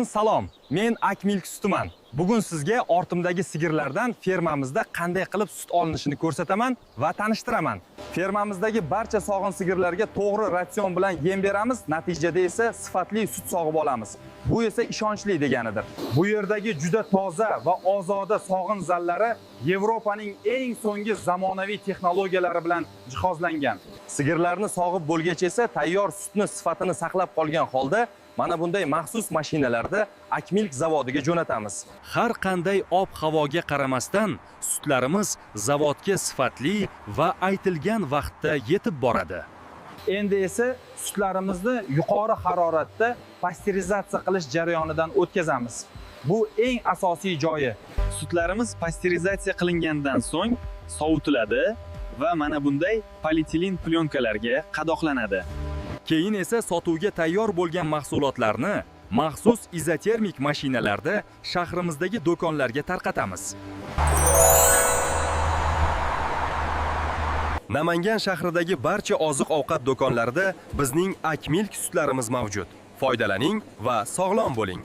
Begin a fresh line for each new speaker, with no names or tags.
Salom, men Akmilk sutiman. Bugun sizga ortimdagi sigirlardan fermamizda qanday qilib sut olinishini ko'rsataman va tanishtiraman. Fermamizdagi barcha sog'in sigirlarga to'g'ri ratsion bilan yem beramiz, natijada esa sifatli sut sog'ib olamiz. Bu esa ishonchli deganidir. Bu yerdagi juda toza va ozoda sog'in zallari Yevropaning eng so'nggi zamonaviy texnologiyalari bilan jihozlangan. Sigirlarni sog'ib bo'lgach esa tayyor sutni sifatini saqlab qolgan holda mana bunday maxsus mashinalarda Akmilk zavodiga jo'natamiz. Har qanday ob-havoga qaramasdan sutlarimiz zavodga sifatli va aytilgan vaqtda yetib boradi. Endi esa sutlarimizni yuqori haroratda pasterizatsiya qilish jarayonidan o'tkazamiz. Bu eng asosiy joyi.
Sutlarimiz pasterizatsiya qilingandan so'ng sovutiladi va mana bunday polietilen plyonkalarga qadoqlanadi.
Keyin esa sotuvga tayyor bo'lgan mahsulotlarni maxsus izotermik mashinalarda shahrimizdagi do'konlarga tarqatamiz. Namangan shahridagi barcha oziq-ovqat do'konlarida bizning Akmilk sutlarimiz mavjud. Foydalaning va sog'lom bo'ling.